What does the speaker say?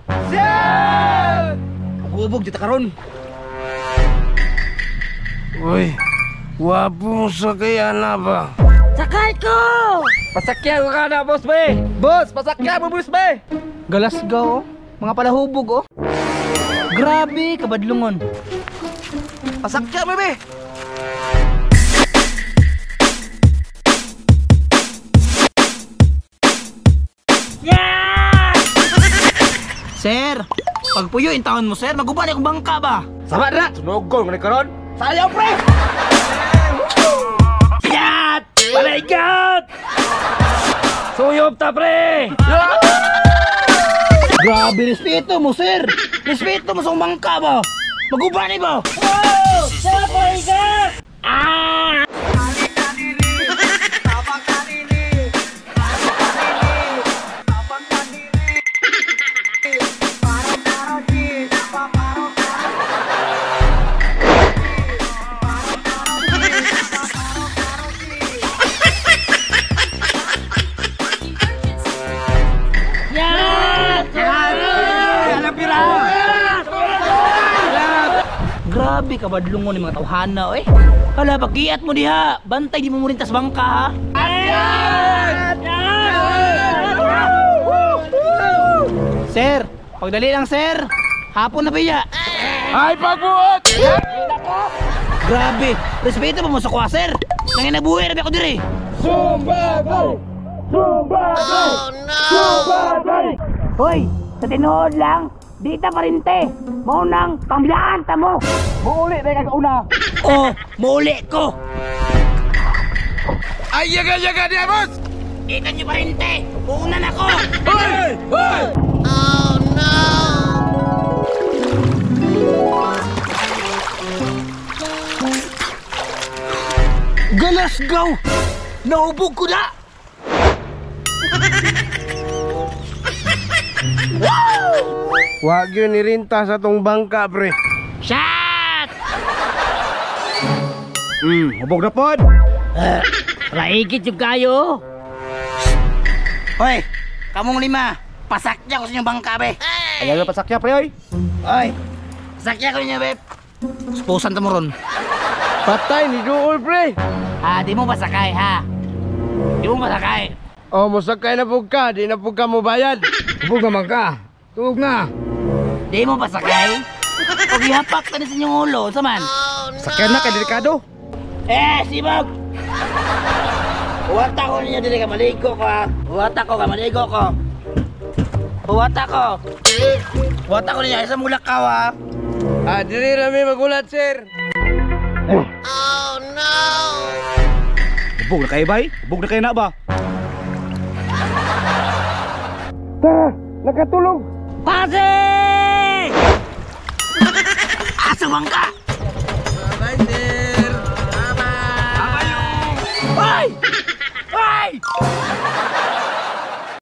Sir! Hubog dito karon. Uy, wapo mo sa kaya na ba? Sakay ko! Pasakyan ko ka na, boss be! Boss, pasakyan mo, boss be! Galasgaw, oh. Mga palahubog, oh. Grabe, kabadlungon. Pasakyan mo, be! Yeah! Sir, pagpuyo in taon mo, sir, maguba na akong bangka ba? Sama na! Sunogon ka na karon! Sayaw, pre! Yat! Palaigat! Suyop ta, pre! Grabe, respeto mo, sir. Respeto mo sa akong bangka ba? Maguba ni ba? Wow! Sir, palaigat! Ah! Grabe kabadlungon ni mga tawhana, eh. Hala, pagkiat mo diha, bantay di mo murintas bangka, ha? Sir, pagdali lang, sir. Hapon na ba? Ay, pagbuot! Grabe, respeto pa mo sa kuha, sir. Nanginabuhi na ba ako diri? Sumbagay! Sumbagay! Oh, no! Sumbagay! Hoy, sa tinuod lang, di ta parinte. Mao nang pangbilaan ta mo. Muuli na kag una! Oh, muuli ko. Ay, yaga, yaga niya, boss! Di ka nyo parinte. Una na ko. Hoy! Hoy! Galasgaw! Naubog ko na! Wag yun nirinta sa tong bangka, pre. Shot! Hubog na pod! Raigit yung kayo! Hoy, kamong lima, pasakya ko sa inyong bangka, be. Ayaw na pasakya, pre, oy! Hoy, pasakya ko ninyo, be. Suposan ta mo ron. Patay ni Duol, pre. Ha, di mo pasakay, ha? Di mo pasakay. Oh, musakay na pug ka, di na pug ka mo bayad. Hubog naman ka! Tuog na! Di mo pasakay. Pag ihapak ta ni sa inyong ulo, sa man. Sakyan na kay delikado! Eh, sibog! Huwata ko ninyo dili ka maligo ko, ha? Huwata ko ka maligo ko. Huwata ko. Huwata ko ninyo, isa mulak ka, ha? Ah, dili rami magulat, sir. Hubog na kayo, bay! Hubog na kayo na ba? Tara, nakatulog. Pase! Asa bangka?